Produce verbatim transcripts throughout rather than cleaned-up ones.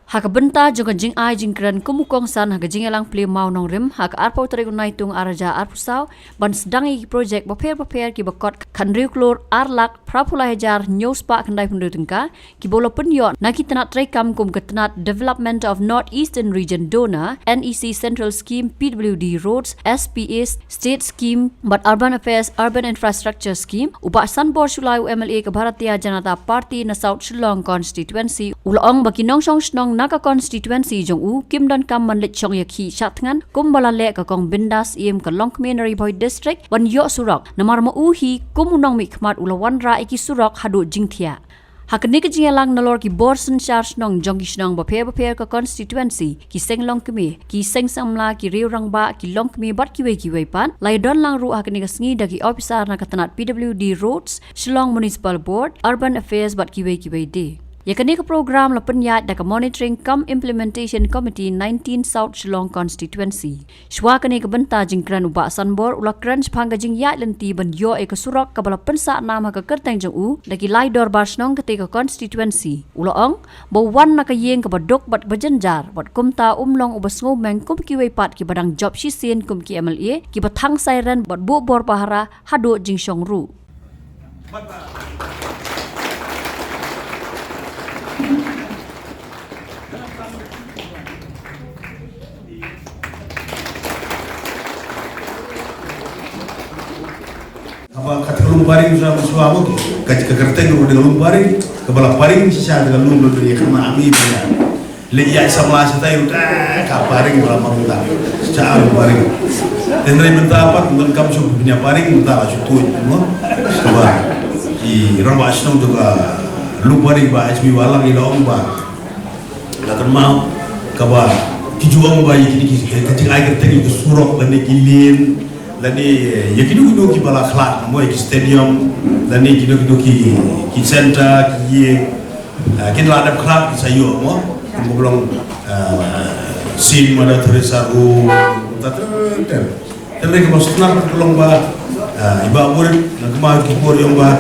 Ha ka bynta jong ka jingai jingkren kum u kongsan ha ka jingïalang plie mawnongrim ha ka arphew tarik u Naitung arhajar arphew saw, ban sdang ïa ki projek bapher bapher kiba kot khathynriew klur ar lak phraphew lai hajar hynñiew spah khyndaiphew hynriew tyngka, kiba u la pynïoh na ki tnat treikam kum ka tnat Development of North Eastern Region DoNER, NEC Central Scheme, PWD Roads, SPA, State Scheme, bad Urban Affairs, Urban Infrastructure Scheme. U Bah Sanbor Shullai, u MLA ka Bharatiya Janata Party na South Shillong Constituency, u la ong ba ki nongshong shnong na ka constituency jong u kim donkam ban leit shong ïakhih shah thngan kumba la leh ka Kong Bindas Syiem ka longkmie na Ri Bhoi District ban ïoh surok, namar ma u hi kum u nongmihkhmat u la wanrah ïa ki surok haduh jingthiah. Ha kane ka jingïalang nalor ki bor synshar shnong jong ki shnong bapher bapher ka constituency, ki seng longkmie, ki seng samla, ki riew rangbah, ki longkmie bad kiwei kiwei pat, la ïadon lang ruh ha kane ka sngi da ki ophisar na ka tnat PWD Roads, Shillong Municipal Board, Urban Affairs bad kiwei kiwei de. Ïa kane ka program la pynïaid da ka Monitoring cum Implementation Committee nineteen South Shillong Constituency. Shuwa kane ka bynta jingkren, u Bah Sanbor u la kren shaphang ka jingïaid lynti ban ïoh ïa ka surok kaba la pynsah nam ha ka kyrteng jong u da ki lai dorbar shnong katei ka constituency. U la ong ba u wan na ka ïing kaba duk bad ba jynjar, bad kumta um long uba sngewmeng kum kiwei pat kiba dang jop shisien kum ki MLA, kiba thang siren bad buh bor pahara haduh jingshong ruh. Haba kat ka lum baring sa shuwa mo, kat ka kyrteng ruh dei ka lum baring, kaba la baring shisha da ka lum lum dei ka ma ami pia. Leh ïa samla shatai ruh, eh, ka baring ba la marung da. Shisha lum baring. Te hynrei mynta pat ngan kam shu pynïa baring mynta la shu tuid mo. Kaba i rangbah shnong jong ka lum baring, Bah H B Wahlang, i la ong ba la kynmaw kaba ki ju ong ba ïa kine ki, ka jingai kyrteng ïa ki surok lane ki lane, lane ïa kino kino kiba la khlad, mo, ïa ki stadium lane kino kino ki, ki center, ki ïing, ah, kin la dep khlad ki sa ïoh, mo, kumba long, ah, Saint Mother Teresa Road, ta ter ter. Te hynrei kaba sngewtynnat ka long ba, ah, i Bah Buret, nga kynmaw ki por i ong ba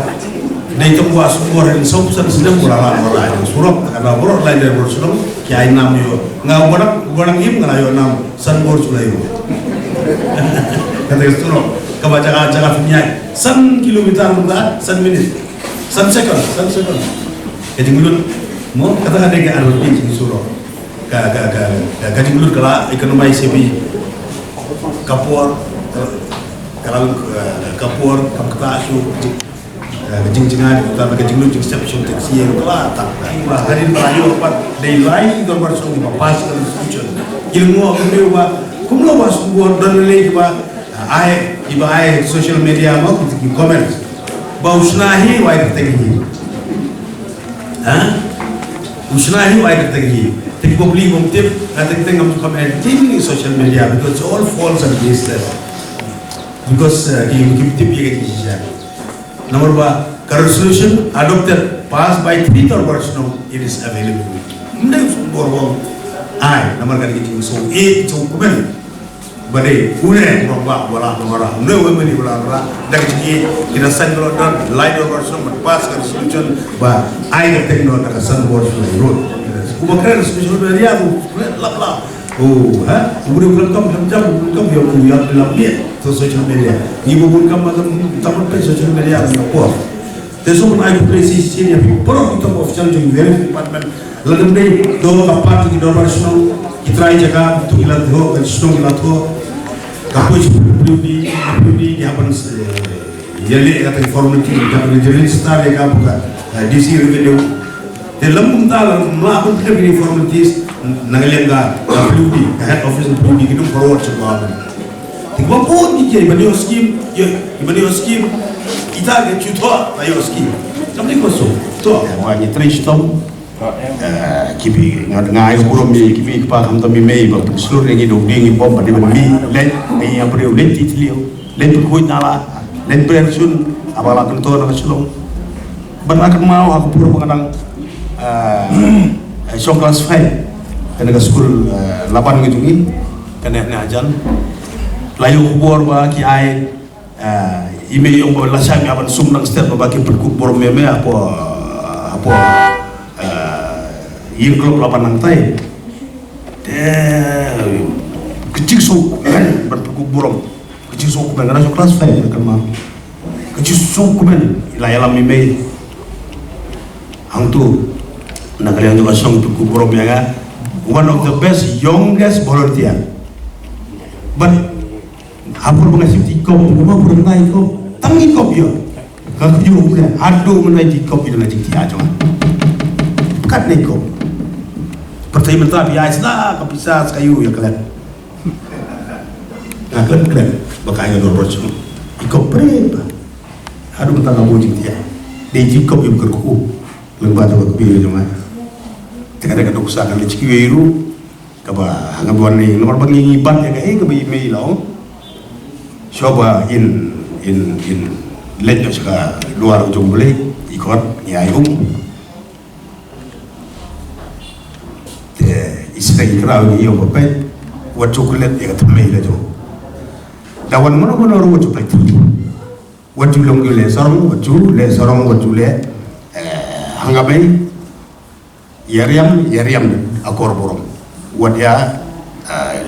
dei tang Wah Sukor, in sawphew san snem ba la, ba la surok, ka na baroh lai dei baroh shnong ki ai nam ïa u. Nga u ba dang, u ba dang im nga la ïoh nam Sanbor Shullai. Kata ka surok kaba jaka, jaka pynïaid san kilometer mynta san minit, san second, san second. Ka jinglut, mo, kata ka dei ka advantage jong ki surok. Ka, ka, ka, ka, ka jinglut ka la economize ïa phi. Ka por ka, ka la, ka, ka por kam ktah shuh. Ka jing, ka jingjngai ka, ka jinglut jingstep shuh, taxi ka la tang. Ka la hadien ba la ïoh pat dei lai dorbar shnong kiba pass ka resolution. Ki la nguh kumne ba kumno ba shu don lei kiba ai, kiba ai social media mo, ki, ki comments. Ba u shna hi, u ai kyrteng hi. Ha? U shna hi, u ai kyrteng hi. Te ki bapli bym tip, nga teng teng ngam ju comment anything in social media because it's all false and baseless. Because, uh, ki, kim tip ïa ka jingshisha. Namar ba ka resolution adopted, passed by three dorbar shnong, it is available. Ym dei u Sanbor u ong ai, namar ka dei ka jingsngew, eh, jong u kmen. Ba dei une u rangbah ba la wanrah, une u MLA ba la wanrah. Da ka jingïeit, ki da sign, ba la don lai dorbar shnong ban pass ka resolution ba ai kyrteng noh da ka Sanbor Shullai Road. U ba kren resolution ba ïa u kren lap lap. Oh, ha? U dei u kren kam jam jam, u kren kam ïa u, ïa u lap lap. So social media. Ngi ba bun kam ma tam tam pe social media, ngi ba por. Te shu pynai khublei shisien ïa phi baroh ki top official jong various department. Lada ym dei don ka part jong ki dorbar shnong, ki trai jaka, to ki la thoh, ka shnong ki la thoh. Ka poi sha PWD, PWD ki hap ban, eh, ïaleh kata ka formality, ka register ïa ka, eh, D C revenue. Te lym kumta, lada ym lah ban pynlong ki formalities, na ka liang ka PWD, ka head office PWD ki dang forward sha government. Te kiba bun ki, ki, iba ïoh skim, ïoh, iba ïoh skim, ita ki ju thoh ba ïoh skim. Kam dei ba shu thoh. Wan ïa trei shitom. Eh, ki bi, nga, nga ai burom ïa ki mei ki pa, khamtam i mei ba pynshlur ïa ngi da u dieng i bom ba dei ban mih leit, ïa briew leit ti thliew, leit pynkhuid nala, leit pyrshun, haba la kynto na ka shlong. Ban la kynmaw ha ka por ba nga dang, eh, shong class five. Kane ka skul, eh, laban ka jong ngi. Kane ne hajan. La ïoh khubor ba ki ai, eh, i mei i ong ba la shai mih ban sum dang step ba ki pynkup bor me me hapoh, hapoh, eh, Ïing club la ban nang tai. Te ka jingsngewkmen ban pynkup burom. Ka jingsngewkmen, nga dang shu class five, kan ma. Ka jingsngewkmen, la ïalam i mei. Hangtu, na ka liang jong ka shong pynkup burom ïa nga. One of the best youngest volunteer. But ha por ba nga shim i kop, ba nga por nga i kop, tang i kop ïa. Ka kynjoh u ne, haduh mynta i kop ïa na jingthiah jong nga. Katne i kop. Pyrthei mynta phi ai sda ka pisa, sa ïa u ïa klet. Nga klet klet ba ka ïa dor bor shu. I kop pyrthei ba. Haduh mynta ka bun jingthiah. Dei i kop ïa u kyrkhu. Lem ba tu ka kpi jong nga. Te ka dei ka duksa ka leit ki wei ruh. Kaba nga bun ni, namar ba ngi ngi bat ïa kaei kaba i mei i la ong. Shuwa ba in, in, in leit noh sha ka duwar u jong U Blei, i khot ngi ai um. Te i sdang i kraw ngi ïoh ba peit, wat ju klet ïa ka thymmei la jong. Da wan mano mano ruh wat ju peit. Wat ju long ju leh sarong, wat ju leh sarong, wat ju leh, eh, hangga bei. Ïa riam, ïa riam akor burom. Wat ïa, eh,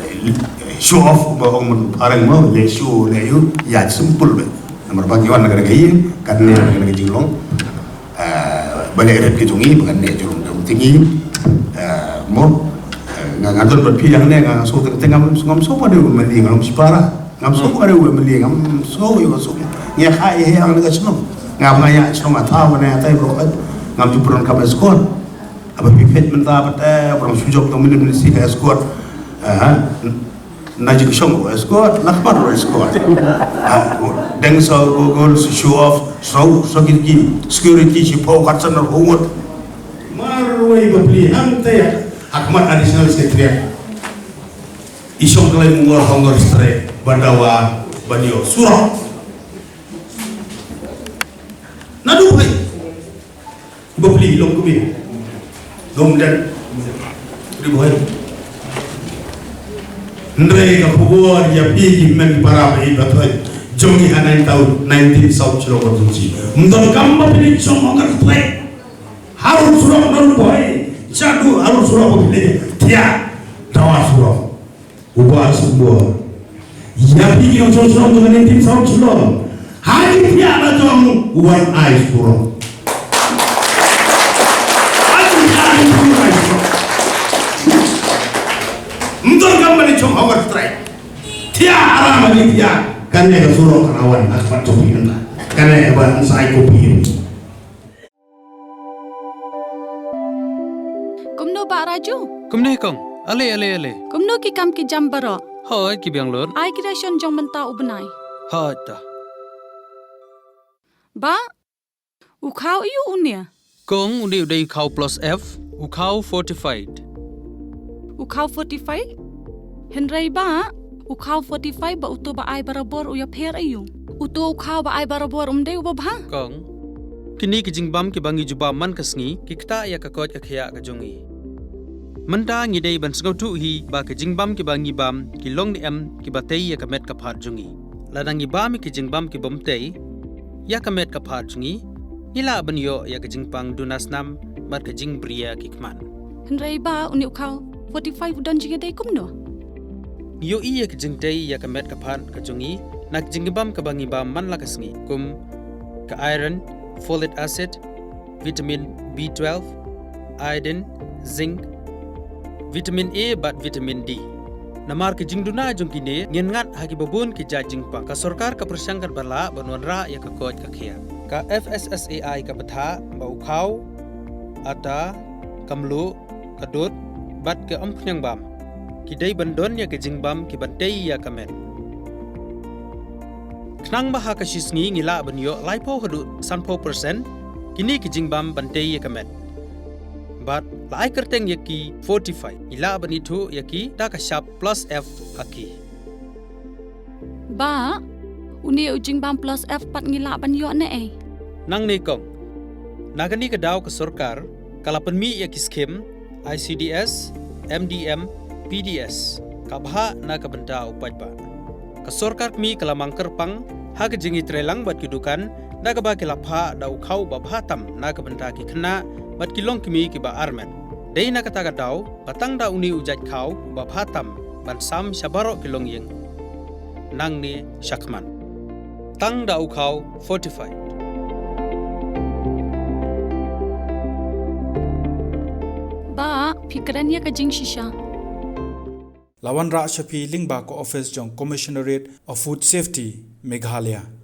show off ba ong mun pareng mo, leh show, leh ïa, ïa simple beit. Namar ba ngi wan na ka ïing, kan ne na ka jinglong. Eh, ba leh rit ki jong ngi, ba kan ne jong jong ti ngi. Eh, mo, eh, nga nga don bad phi hangne, nga shu teng teng ngam, ngam shu ba dei u mali, ngam shu para. Ngam shu ba dei u mali, ngam shu ïa ka shu. Ngi kha ïa ïa nga ka shnong. Ngam nga ïa shnong ata, ba ne ata bro. Ngam ju pron kam escort. Haba phi peit mynta pat, eh, ba dang shu jop tang minit minit shi ka escort. Eh, na jingshong ruh escort, na khmat ruh escort. Ah, deng sa gogol, sa show off, sa, sa ki, ki security shiphew katsan ruh ngut. Marwei bapli hangta ïa ha khmat Additional Secretariat. I shong kloi Mungor Hunger Strike ba dawa ban ïoh surok. Naduh hei. Bapli long kmie. Dom dan. Ri bhoi. Hynrei ka khubor ïa phi ki hynmen para ba ïeit ba thoh jong ngi ha nine thousand, nineteen South Shillong constituency. Ym don kam ba phi shong Hunger Strike. Harud surok naduh bhoi. Jadu harud surok ba phi thiah. Dawa surok. Uba sumber. Ïa phi ki nongshong shnong jong ka nineteen South Shillong. Ha ki thiah la jong u wan ai surok. Ha ki thiah la jong u wan ai surok. Ym don kam ban shong Hunger Strike. Thiah aram ha ki thiah. Kane ka surok ka la wan ha khmat jong phi mynta. Kane kaba yn sa ai copy. Kumno Bah Raju? Kumne kong. Ale, ale, ale. Kumno ki kam ki jam baroh? Hooid, ki biang lut. Ai ki ration jong mynta u bnai. Hooid ta. Bah, u khaw aiu une? Kong, une u dei u khaw plus F, u khaw fortified. U khaw fortified? Hynrei bah, u khaw fortified bad uto ba ai barabor u ïapher aiu? Uto u khaw ba ai barabor um dei uba bha? Kong, kine ki jingbam kiba ngi jubab man ka sngi, ki ktah ïa ka koit ka khiah ka jong ngi. Mynta ngi dei ban sngewthuh hi ba ki jingbam kiba ngi bam, ki long ne em kiba tei ïa ka met ka phad jong ngi. Lada ngi bam ïa ki jingbam kibym tei ïa ka met ka phad jong ngi, ngi lah ban ïoh ïa ka jingpang duna snam bad ka jingbriew ki khmat. Hynrei bah, une u khaw fortified u don jingïadei kumno? Ngi ïohi ïa ka jingtei ïa ka met ka phad ka jong ngi na ka jingbam kaba ngi bam man la ka sngi, kum ka iron, folic acid, vitamin B twelve, iodine, zinc, vitamin A bad vitamin D. Namar ka jingduna jong kine, ngin ngat ha kiba bun ki jait jingpang. Ka sorkar ka pyrshang katba lah ban wanrah ïa ka koit ka khiah. Ka F S S A I ka bthah ba u khaw, ata, ka mluh, ka dud bad ka umphniang bam ki dei ban don ïa ka jingbam kiban tei ïa ka met. Khnang ba ha ka shi sngi ngi lah ban ïoh laiphew haduh sanphew percent kine ki jingbam ban tei ïa ka met. Bad la ai kyrteng ïa ki fortified, ngi lah ban ithuh ïa ki da ka shap plus F ha ki. Bah, une u jingbam plus F pat ngi lah ban ïoh ne ei? Nangne kong. Na kane ka daw ka sorkar ka la pynmih ïa ki skim I C D S, M D M, P D S, ka bhah na ka bynta u paidbah. Ka sorkar kmie ka la mang kyrpang ha ka jingïatreilang bad ki dukan da kaba ki la phah da u khaw ba bha tam na ka bynta ki khynnah bad ki longkmie kiba armet. Dei na kata ka daw ba tang da une u jait khaw uba bha tam ban sam sha baroh ki longïing nangne shakhmat. Tang da u khaw fortified. Ba, phi kren ïa ka jingshisha. La wanrah sha phi lyngba ka office jong Commissionerate of Food Safety, Meghalaya.